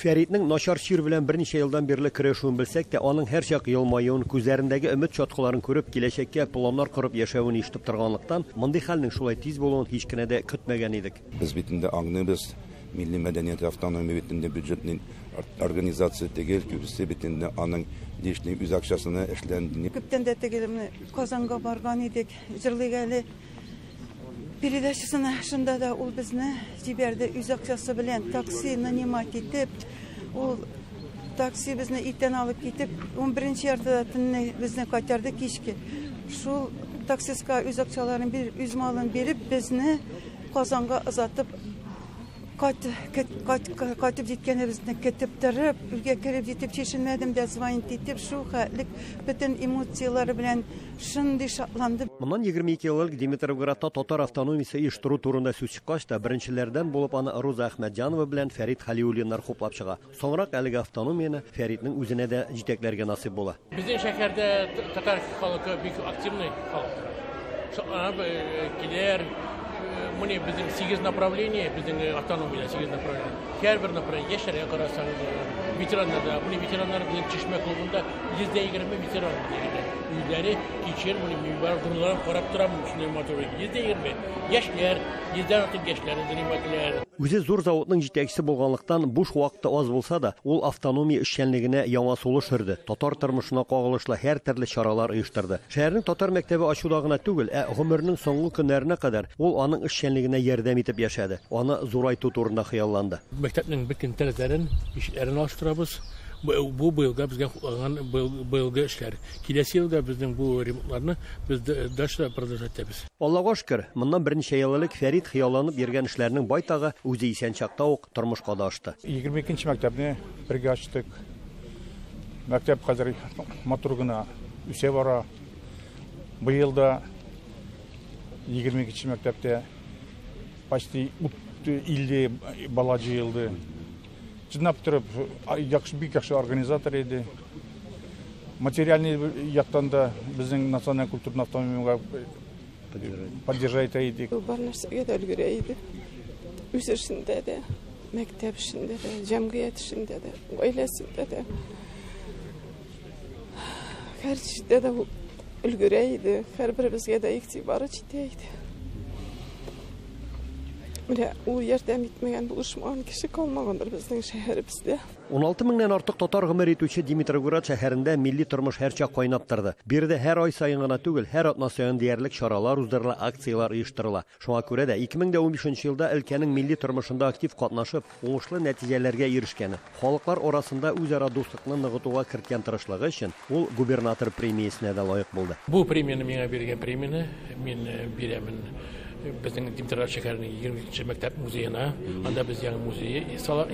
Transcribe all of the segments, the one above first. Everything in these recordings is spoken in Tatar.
Фәритнең начар чир белән берничә елдан бирле көрәшүен белсәк тә, аның һәрчак елмаюын, күзләрендәге өмет чаткыларын күреп, киләчәккә планнар корып яшәвен ишетеп торганлыктан, мондый хәлнең шулай тиз булуын һич кенә дә көтмәгән идек. Без бит инде аңлыйбыз, милли мәдәният автономия бит инде бюджетный организация түгел, күбесе бит инде аның лишний үз акчасына эшләнде. Күптән дә теге менә Казанга барган идек, җырлыйк әле передачасына, шунда да ул безне җибәрде үз акчасы белән такси нанимать итеп, ул такси безне иртән алып китеп, 11 яртыда төнне безне кайтарды кичке. Шул таксистка үз акчаларын биреп, үз малын биреп, безне Казанга озатып кайтып җиткәнебезне көтеп торып, өйгә кереп җитеп чишенмәдем дә, звонить итеп, шул хәтлек бөтен эмоцияләре белән шундый шатланды. Моннан 22 ел элек Димитровградта татар автономиясе оештыру турында сүз чыккач та, беренчеләрдән булып аны Роза Әхмәтҗанова белән Фәрит Хәлиуллиннар хуплап чыга. Соңрак әлеге автономияне Фәритнең үзенә дә җитәкләргә насыйп була. Безнең шәһәрдә татар халкы бик активный халык. Шатланып киләр. Менә безнең 8 направление, безнең автономиядә 8 направление. Һәрбер направление яшьләргә карасаң, ветераннарда, менә ветераннар безнең Чишмә клубында 120 ветеран дигәндә. Үзләре кичер, менә мин барып гурларып карап торам, шундый матур. 120 яшьләр, йөздән артык яшьләр занимательләр. Үзе зур заводның җитәкчесе булганлыктан, буш вакыты аз булса да, ул автономия эшчәнлегенә яңа сулыш өрде, татар тормышына кагылышлы һәр төрле чаралар оештырды. Шәһәрнең татар мәктәбе ачуда гына түгел, ә гомеренең соңгы көннәренә кадәр ул аның эшчәнлегенә ярдәм итеп яшәде, аны зурайту турында хыялланды. Мәктәпнең бөтен тәрәзәләрен, ишекләрен алыштырабыз. Бу быелга безгә хуплаган быелгы эшләр. Киләсе елда безнең бу ремонтларны без дальше продолжать итәбез. Аллага шөкер, моннан берничә ел элек Фәрит хыялланып йөргән эшләрнең байтагы үзе исән чакта ук тормышка да ашты. 22 мәктәпне бергә ачтык. Мәктәп хәзер матур гына үсә бара. Быел да 22 мәктәптә почти 50 бала җыелды. Чынлап торып, яхшы, бик яхшы организатор иде. Материальный яктан да безнең националь культурный автономиягә поддержать идек. Ул бар нәрсәгә дә өлгерә иде. Үз эшендә дә, мәктәп эшендә дә, җәмгыять эшендә дә, гаиләсендә дә. Һәр җирдә дә ул өлгерә иде. Һәрберебезгә дә игътибары җитә иде. Менә ул ярдәм итмәгән, булышмаган кеше калмагандыр безнең шәһәребездә. 16 меңнән артык татар гомер итүче Димитровград шәһәрендә милли тормыш һәрчак кайнап торды. Биредә һәр ай саен гына түгел, һәр атна саен диярлек чаралар уздырыла, акцияләр оештырыла. Шуңа күрә дә 2015 елда өлкәнең милли тормышында актив катнашып, уңышлы нәтиҗәләргә ирешкәне, халыклар арасында үзара дуслыкны ныгытуга керткән тырышлыгы өчен ул губернатор премиясенә дә лаек булды. Бу премияне, миңа биргән премияне мин бирәмен безнең Димитровград шәһәренең 22 мәктәп музеена. Анда без яңа музей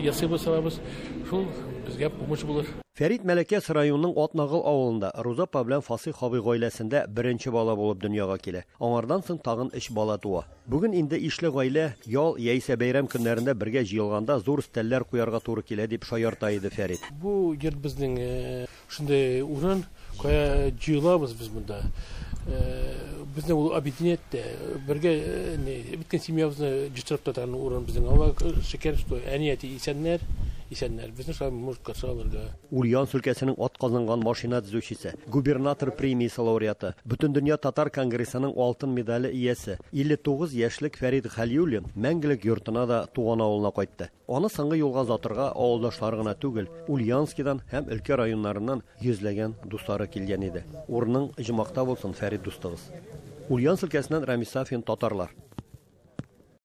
ясыйбыз, салабыз. Шул безгә помощь булыр. Фәрит Мәләкәс районының Атнагыл авылында Роза апа белән Фасих абый гаиләсендә беренче бала булып дөньяга килә. Аңардан соң тагын 3 бала туа. Бүген инде ишле гаилә ял яисә бәйрәм көннәрендә бергә җыелганда зур өстәлләр куярга туры килә дип шаярта иде Фәрит. Бу йорт безнең шундый урын, кая җыелабыз без монда. Безне ул объединяет, бергә бөтен семьябызны җыштырып торган урын безнең. Аллага шөкер, что әни, әти исәннәр, исәннәр. Безне шулай может каршы алырга. Ульяновск өлкәсенең атказанган машина төзүчесе, губернатор премиясе лауреаты, Бөтендөнья татар конгрессының алтын медале иясе, 59 яшьлек Фәрит Хәлиуллин мәңгелек йортына да туган авылына кайтты. Аны соңгы юлга озатырга авылдашлары гына түгел, Ульяновскидан һәм өлкә районнарыннан йөзләгән дуслары килгән иде. Урының җомакта булсын, Фәрит дустыгыз. Ульяновск өлкәсеннән Рамис Сафин, Татарлар.